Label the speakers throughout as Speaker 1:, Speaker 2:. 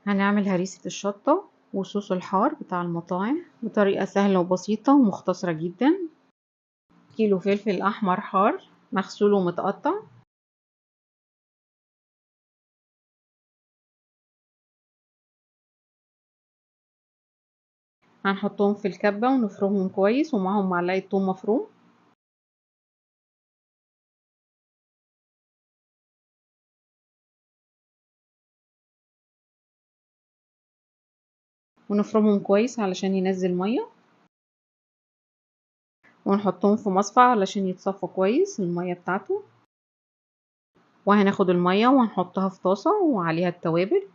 Speaker 1: هنعمل هريسة الشطة وصوص الحار بتاع المطاعم بطريقة سهلة وبسيطة ومختصرة جدا. كيلو فلفل أحمر حار مغسول ومتقطع، هنحطهم في الكبة ونفرمهم كويس، ومعهم معلقة ثوم مفروم. ونفرمهم كويس علشان ينزل مية، ونحطهم في مصفى علشان يتصفى كويس المية بتاعته. وهناخد المية وهنحطها في طاسة وعليها التوابل.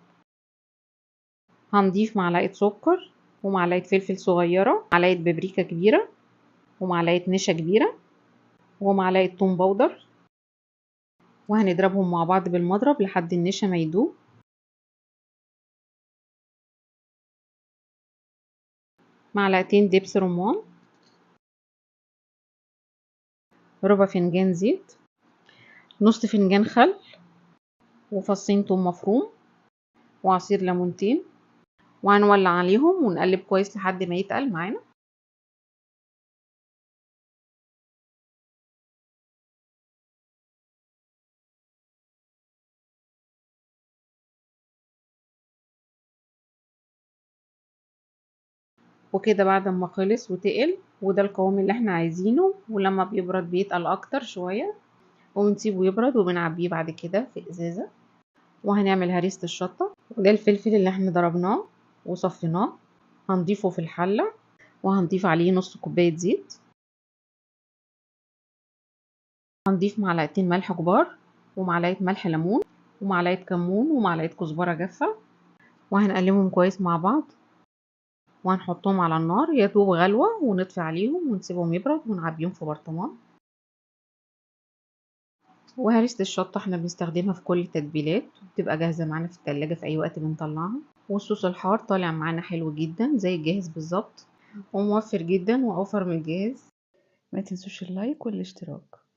Speaker 1: هنضيف معلقة سكر ومعلقة فلفل صغيرة، معلقة بابريكا كبيرة، ومعلقة نشا كبيرة، ومعلقة توم بودر، وهنضربهم مع بعض بالمضرب لحد النشا ما يدوب. معلقتين دبس رمان، ربع فنجان زيت، نص فنجان خل، وفصين توم مفروم، وعصير ليمونتين، وهنولع عليهم ونقلب كويس لحد ما يتقل معانا. وكده بعد ما خلص وتقل، وده القوام اللي احنا عايزينه، ولما بيبرد بيتقل اكتر شوية، وبنسيبه يبرد وبنعبيه بعد كده في ازازة. وهنعمل هريسة الشطة، وده الفلفل اللي احنا ضربناه وصفيناه، هنضيفه في الحلة، وهنضيف عليه نص كوباية زيت، هنضيف معلقتين ملح كبار، ومعلقة ملح ليمون، ومعلقة كمون، ومعلقة كزبرة جافة، وهنقلبهم كويس مع بعض، وهنحطهم على النار يا دوب غلوة، ونطفي عليهم ونسيبهم يبرد ونعبيهم في برطمان. وهريسة الشطة احنا بنستخدمها في كل التتبيلات، وبتبقى جاهزة معانا في التلاجة في اي وقت بنطلعها. والصوص الحار طالع معانا حلو جدا زي الجاهز بالظبط، وموفر جدا واوفر من الجاهز.
Speaker 2: ما تنسوش اللايك والاشتراك.